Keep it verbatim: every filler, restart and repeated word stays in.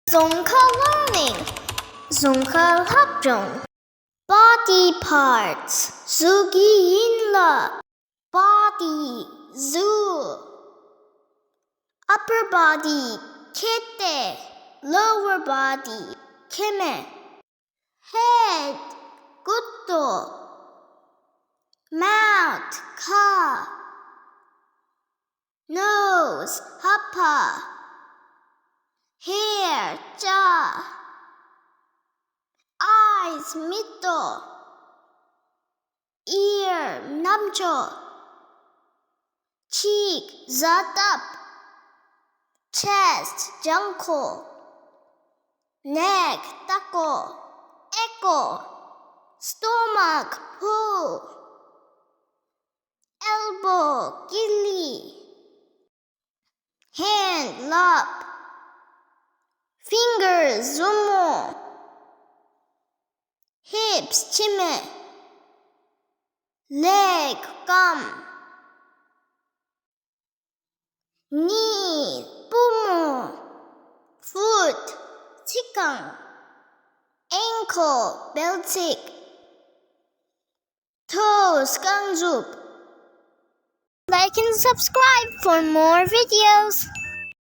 རྫོང་ཁ་learning. རྫོང་ཁ་སླབ་སྦྱོང་། Body parts. གཟུགས་ཀྱི་ཡན་ལག. Body. གཟུགས། Upper body. ཁེ་ཏེ། Lower body. ཁེ་མེད། Head. སྐུ་ཏོ། Mouth. ཁ། Nose. ལྷ་པ། Hair. སྐྲ། Eyes. མིག་ཏོ། Ear. རྣམ་ཅོ། Cheek. གཟའ་སྟབས། Chest. བྲང་ཁོག། Neck. ལྟག་ཀོ། ཨེ་ཀོ། Stomach. ཕུ། Elbow. ཀི་ལི། Hand. ལགཔ། Finger. མཛུབ་མོ། Hips. ཕྱི་མིག། Leg. རྐངམ། Knee. པུས་མོ། Foot. ཚིགས་རྐང་། Ankle. སྦལ་ཚིགས། Toes. རྐང་མཛུབ། Like and subscribe for more videos.